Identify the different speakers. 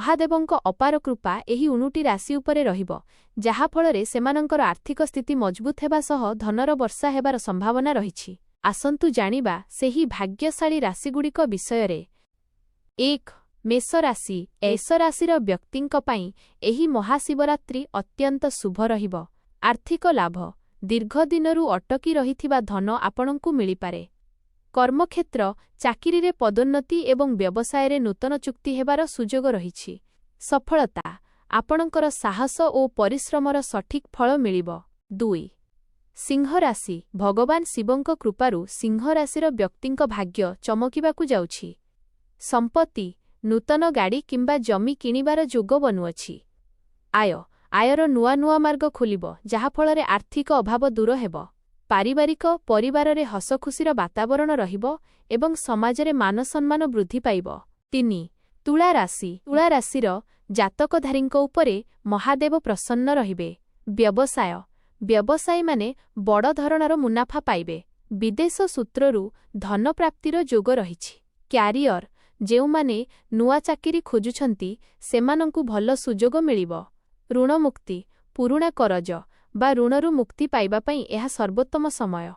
Speaker 1: ମହାଦେବଙ୍କ ଅପାର କୃପା ଏହି ଉଣୁଟି ରାଶି ଉପରେ ରହିବ, ଯାହାଫଳରେ ସେମାନଙ୍କର ଆର୍ଥିକ ସ୍ଥିତି ମଜବୁତ ହେବା ସହ ଧନର ବର୍ଷା ହେବାର ସମ୍ଭାବନା ରହିଛି। ଆସନ୍ତୁ ଜାଣିବା ସେହି ଭାଗ୍ୟଶାଳୀ ରାଶିଗୁଡ଼ିକ ବିଷୟରେ। 1, ମେଷ ରାଶି। ମେଷ ରାଶିର ବ୍ୟକ୍ତିଙ୍କ ପାଇଁ ଏହି ମହାଶିବରାତ୍ରି ଅତ୍ୟନ୍ତ ଶୁଭ ରହିବ। ଆର୍ଥିକ ଲାଭ, ଦୀର୍ଘ ଦିନରୁ ଅଟକି ରହିଥିବା ଧନ ଆପଣଙ୍କୁ ମିଳିପାରେ। କର୍ମକ୍ଷେତ୍ର, ଚାକିରିରେ ପଦୋନ୍ନତି ଏବଂ ବ୍ୟବସାୟରେ ନୂତନ ଚୁକ୍ତି ହେବାର ସୁଯୋଗ ରହିଛି। ସଫଳତା, ଆପଣଙ୍କର ସାହସ ଓ ପରିଶ୍ରମର ସଠିକ୍ ଫଳ ମିଳିବ। 2, ସିଂହ ରାଶି। ଭଗବାନ ଶିବଙ୍କ କୃପାରୁ ସିଂହ ରାଶିର ବ୍ୟକ୍ତିଙ୍କ ଭାଗ୍ୟ ଚମକିବାକୁ ଯାଉଛି। ସମ୍ପତ୍ତି, ନୂତନ ଗାଡ଼ି କିମ୍ବା ଜମି କିଣିବାର ଯୋଗ ବନୁଅଛି। ଆୟ, ଆୟର ନୂଆ ନୂଆ ମାର୍ଗ ଖୋଲିବ, ଯାହାଫଳରେ ଆର୍ଥିକ ଅଭାବ ଦୂର ହେବ। ପାରିବାରିକ, ପରିବାରରେ ହସଖୁସିର ବାତାବରଣ ରହିବ ଏବଂ ସମାଜରେ ମାନସମ୍ମାନ ବୃଦ୍ଧି ପାଇବ। 3, ତୁଳା ରାଶି। ତୁଳା ରାଶିର ଜାତକଧାରୀଙ୍କ ଉପରେ ମହାଦେବ ପ୍ରସନ୍ନ ରହିବେ। ବ୍ୟବସାୟ, ବ୍ୟବସାୟୀମାନେ ବଡ଼ ଧରଣର ମୁନାଫା ପାଇବେ। ବିଦେଶ ସୂତ୍ରରୁ ଧନପ୍ରାପ୍ତିର ଯୋଗ ରହିଛି। କ୍ୟାରିୟର, ଯେଉଁମାନେ ନୂଆ ଚାକିରି ଖୋଜୁଛନ୍ତି, ସେମାନଙ୍କୁ ଭଲ ସୁଯୋଗ ମିଳିବ। ଋଣମୁକ୍ତି, ପୁରୁଣା କରଜ ବା ଋଣରୁ ମୁକ୍ତି ପାଇବା ପାଇଁ ଏହା ସର୍ବୋତ୍ତମ ସମୟ।